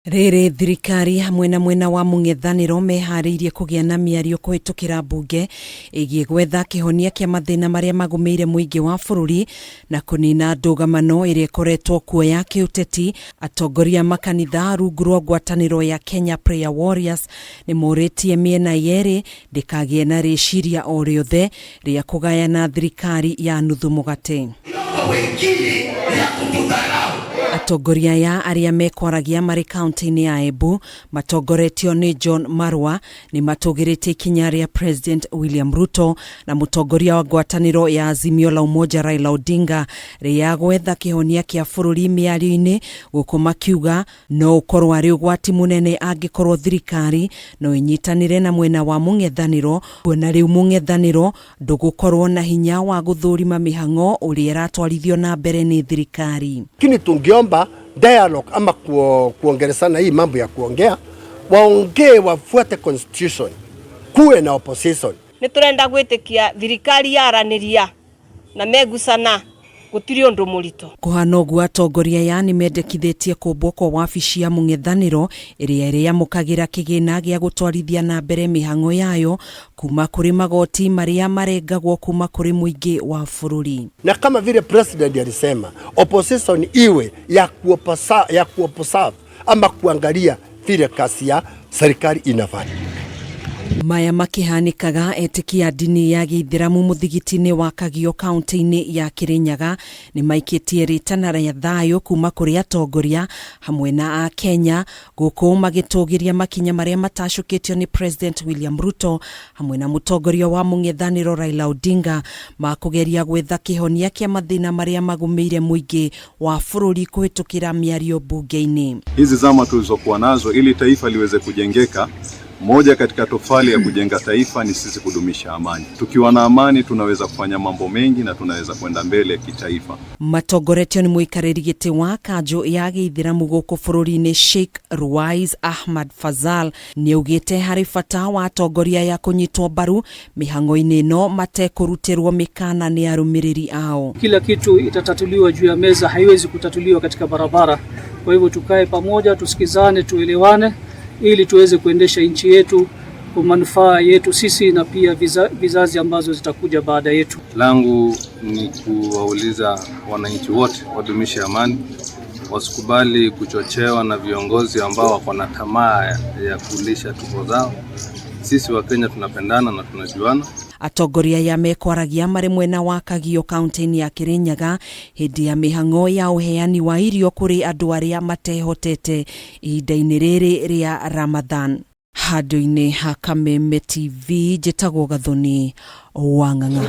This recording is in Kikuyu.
Rĩrĩ thirikari hamwe na mwena wa mũng'ethanĩro meharĩirie kũgĩa na mĩario kũhĩtũkĩra mbunge ĩgiĩ gwetha kĩhonia kĩa mathĩna marĩa magũmĩire mũingĩ wa bũrũri na kũnina ndũgamano ĩrĩa ĩkoretwo kuo ya kĩũteti. Atongoria a makanitha rungu rwa ngwatanĩro ya Kenya Prayer Warriors nĩ morĩtie mĩena yerĩ ndĩkagĩe na rĩciria o rĩothe rĩa kũgayana thirikari ya nuthu mũgate. Atongoria aya arĩa mekwaragia marĩ kaunti-inĩ ya Embu matongoretio nĩ John Marwa nĩ matũgĩrĩtie ikinya rĩa President William Ruto na mũtongoria wa ngwatanĩro ya Azimio la Umoja Raila Odinga rĩa gwetha kĩhonia kĩa bũrũri mĩario-inĩ, gũkũ makiuga no ũkorwo arĩ ũgwati mũnene angĩkorwo thirikari no ĩnyitanĩre na mwena wa mũng'ethanĩro, kuona rĩu mũng'ethanĩro ndũgũkorwo na hinya wa gũthũrima mĩhang'o ũrĩa ĩratwarithio na mbere nĩ thirikari. Lakini tungeomba dialogue ama kuongelesana hii mambo ya kuongea, waongee wafuate constitution, kuwe na opposition. Nĩ tũrenda gwĩtĩkia thirikari yaranĩria na megucana gũtirĩ ũndũ mũritũ. Kũhana ũguo, atongoria aya nĩ mendekithĩtie kũmbwo kwa wabici ya mũng'ethanĩro ĩrĩa ĩrĩamũkagĩra kĩgĩna gĩa gũtwarithia na mbere mĩhang'o yayo kuma kũrĩ magoti marĩa marengagwo kuma kũrĩ mũingĩ wa bũrũri. Na kama vile president alisema opposition iwe ya kuoposa ama kuangalia vile kazi ya serikali inafanya. Maya makĩhanĩkaga, etĩkia a ndini ya gĩithĩramu mũthigiti-inĩ wa Kagio kaunti-inĩ ya Kĩrĩnyaga nĩ maikĩtie rĩtana rĩa thayũ kuma kũrĩ atongoria hamwe na akenya, gũkũ magĩtũgĩria makinya marĩa matacũkĩtio nĩ President William Ruto hamwe na mũtongoria wa mũng'ethanĩro Raila Odinga ma kũgeria gwetha kĩhonia kĩa mathĩna marĩa magũmĩire mũingĩ wa bũrũri kũhĩtũkĩra mĩario mbunge-inĩ. Hizi zama tulizokuwa nazo ili taifa liweze kujengeka, moja katika tofali ya kujenga taifa ni sisi kudumisha amani. Tukiwa na amani, tunaweza kufanya mambo mengi na tunaweza kwenda mbele kitaifa. Matongoretio nĩ mũikarĩri gĩtĩ wa kanjũ ya gĩithĩramu gũkũ bũrũri-inĩ Sheikh Ruwais Ahmad Fazal nĩ augĩte harĩ bata wa atongoria ya kũnyitwo mbaru mĩhang'o-inĩ ĩno matekũrutĩrwo mĩkana nĩ arũmĩrĩri ao. Kila kitu itatatuliwa juu ya meza, haiwezi kutatuliwa katika barabara. Kwa hivyo tukae pamoja, tusikizane, tuelewane ili tuweze kuendesha nchi yetu kwa manufaa yetu sisi na pia vizazi ambazo zitakuja baada yetu. Langu ni kuwauliza wananchi wote wadumishe amani, wasikubali kuchochewa na viongozi ambao wako na tamaa ya kulisha tumbo zao. Sisi Wakenya tunapendana na tunajuana. Atongoria aya mekwaragia marĩ mwena wa Kagio kaunti-inĩ ya Kirinyaga hĩndĩ ya mĩhang'o ya ũheani wa irio kũrĩ andũ arĩa matehotete ihinda-inĩ rĩrĩ rĩa Ramadhan. Handũ-inĩ ha Kameme TV, njĩtagwo Gathoni wa Ng'ang'a.